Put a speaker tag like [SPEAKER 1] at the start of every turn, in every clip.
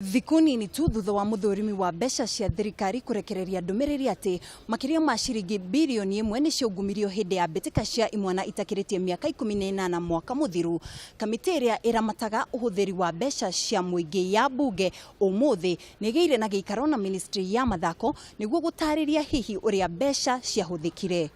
[SPEAKER 1] Thikũ nini tu thutha wa mũthũrimi wa mbeca cia thirikari kũrekereria ndũmĩrĩri atĩ makĩria ma ciringi birioni ĩmwe nĩ ciaungumirio hĩndĩ ya mbĩtĩka cia imwana itakĩrĩtie mĩaka 18 mwaka mũthiru, kamĩtĩ ĩrĩa ĩramataga ũhũthĩri wa mbeca cia mũingĩ ya mbunge ũmũthĩ nĩ ĩgĩire na gĩikaro na ministry ya mathako nĩguo gũtarĩria hihi ũrĩa mbeca ciahũthĩkire.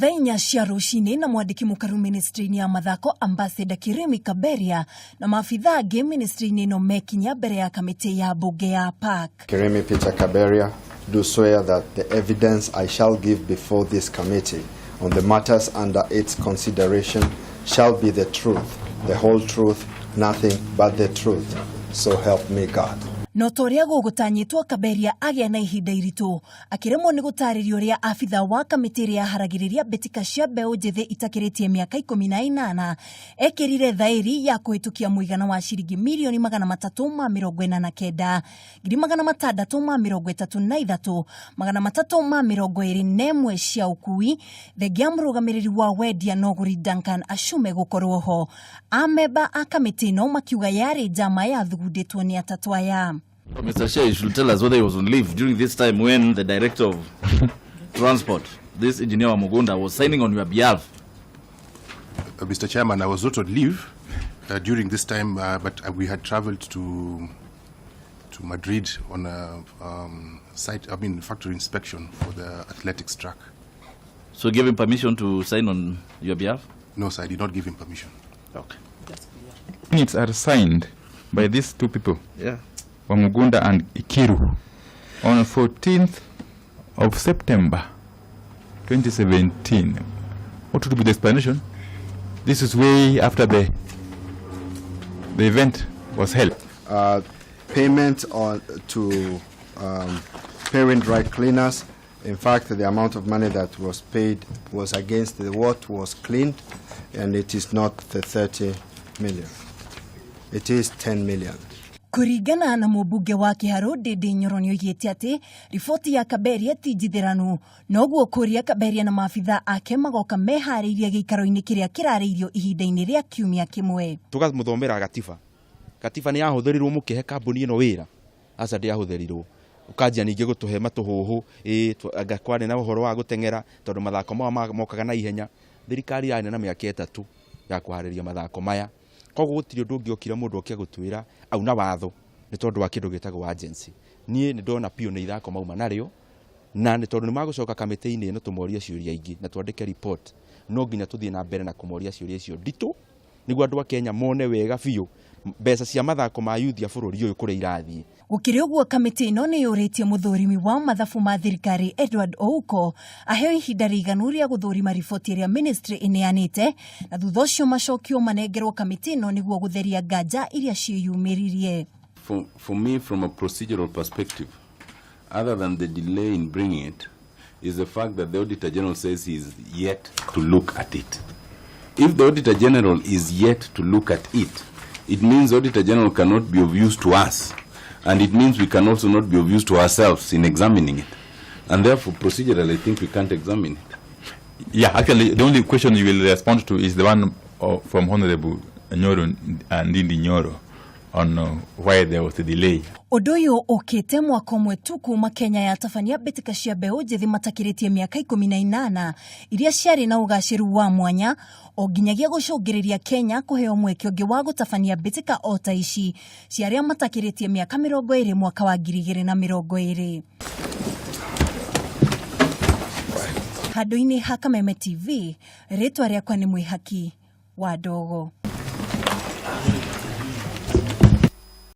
[SPEAKER 1] Thaa inya cia rũcinĩ na mwandĩki mũkaru ministry-inĩ ya mathako Ambassador Kirimi Kaberia na maabithaa angĩ ministry-inĩ ĩno mekinya mbere ya kamĩtĩ ya mbunge ya PAC.
[SPEAKER 2] Kirimi Peter Kaberia, do swear that the evidence I shall give before this committee on the matters under its consideration shall be the truth, the whole truth, nothing but the truth. So help me God.
[SPEAKER 1] No ta ũrĩa gũgũtanyĩtwo Kaberia agĩa na ihinda iritũ akĩremwo nĩ gũtarĩria ũrĩa abitha wa kamĩtĩ ĩrĩa yaharagĩrĩria mbĩtĩka cia mbeũ njĩthĩ itakĩrĩtie mĩaka 18 ekĩrire thaĩri ya kũhĩtũkia mũigana wa ciringi mirioni magana matatũ ma mĩrongo ĩna na kenda ngiri magana matandatũ ma mĩrongo ĩtatũ na ithatũ magana matatũ ma mĩrongo ĩrĩ na ĩmwe cia ũkui thengia mũrũgamĩrĩri wa wendia na ũgũri Duncan Ashume gũkorwo ho. Amemba a kamĩtĩ ĩno makiuga yarĩ njama yathugundĩtwo nĩ atatũ aya.
[SPEAKER 3] Mr. Chair, you should tell us whether he was on leave during this time when the director of transport, this engineer Wamugunda, was signing on your behalf.
[SPEAKER 4] Mr. Chairman, I was not on leave during this time, but we had traveled to Madrid on a site, I mean, factory inspection for the athletics track.
[SPEAKER 3] So you gave him permission to sign on your behalf?
[SPEAKER 4] No, sir, I did not give him permission.
[SPEAKER 3] Okay.
[SPEAKER 5] Minutes are signed by these two people,
[SPEAKER 3] Yeah.
[SPEAKER 5] Wamugunda and Ikiru, on 14th of September 2017. What would be the explanation? This is way after the event was held.
[SPEAKER 2] Payment on to parent dry cleaners. In fact, the amount of money that was paid was against the what was cleaned, and it is not the 30 million. It is 10 million.
[SPEAKER 1] Kũringana na mũmbunge wa Kĩharũ Ndindi Nyoro nĩoigĩte atĩ riboti ya Kaberia ti njithĩranu noguo kũria Kaberia na maabitha ake magoka meharĩirie gĩikaro-inĩ kĩrĩa kĩrarĩirio ihinda-inĩ rĩa kiumia kĩmwe.
[SPEAKER 6] Tũkamũthomera gatiba. Gatiba nĩ yahũthĩrirwo mũkĩhe kambuni ĩno wĩra. Aca ndĩahũthĩrirwo. Ũkanjia ningĩ gũtũhe matũhũhũ, anga kwarĩ na ũhoro wa gũteng'era tondũ mathako mao mokaga na ihenya. Thirikari yarĩ na mĩaka 3 ya kũharĩria mathako maya. Koguo gũtirĩ ũndũ ũngĩ okire mũndũ oke gũtwĩra auna watho nĩ tondũ wa kĩndũ gĩtagwo agency. Niĩ nĩ ndona biũ nĩ ithako mauma narĩo, na nĩ tondũ nĩ magũcoka kamĩtĩ-inĩ ĩno tũmorie ciũria ingĩ na twandĩke report. No nginya tũthiĩ na mbere na kũmoria ciũria icio nditũ nĩguo andũ a Kenya mone wega biũ mbeca cia mathako ma youth a bũrũri ũyũ kũrĩa irathiĩ.
[SPEAKER 1] Gũkĩrĩ ũguo kamĩtĩ ĩno nĩ yũrĩtie mũthũrimi wa mathabu ma thirikari Edward Ouko aheo ihinda rĩiganu rĩa gũthũrima riboti ĩrĩa ministry ĩneanĩte na thutha ũcio macokio manengerwo kamĩtĩ ĩno nĩguo gũtheria nganja iria ciĩyumĩririe.
[SPEAKER 7] For me, from a procedural perspective, other than the delay in bringing it, is the fact that the Auditor General says he is yet to look at it. If the Auditor General is yet to look at it, it means the Auditor General cannot be of use to us, and it means we can also not be of use to ourselves in examining it. And therefore, procedurally, I think we can't examine it.
[SPEAKER 5] Yeah, actually, the only question you will respond to is the one from Honorable Nyoro and Ndindi Nyoro on why there was a delay.
[SPEAKER 1] Ũndũ ũyũ ũkĩte mwaka ũmwe tu kuma Kenya yatabania mbĩtĩka cia mbeũ njĩthĩ matakĩrĩtie mĩaka 18 iria ciarĩ na ũgacĩru wa mwanya o nginyagia gũcũngĩrĩria Kenya kũheo mweke ũngĩ wa gũtabania mbĩtĩka o ta ici cia arĩa matakĩrĩtie mĩaka 20 mwaka wa 2020. Handũ-inĩ ha Kameme TV, rĩtwa rĩakwa nĩ Mwĩhaki wa Ndogo.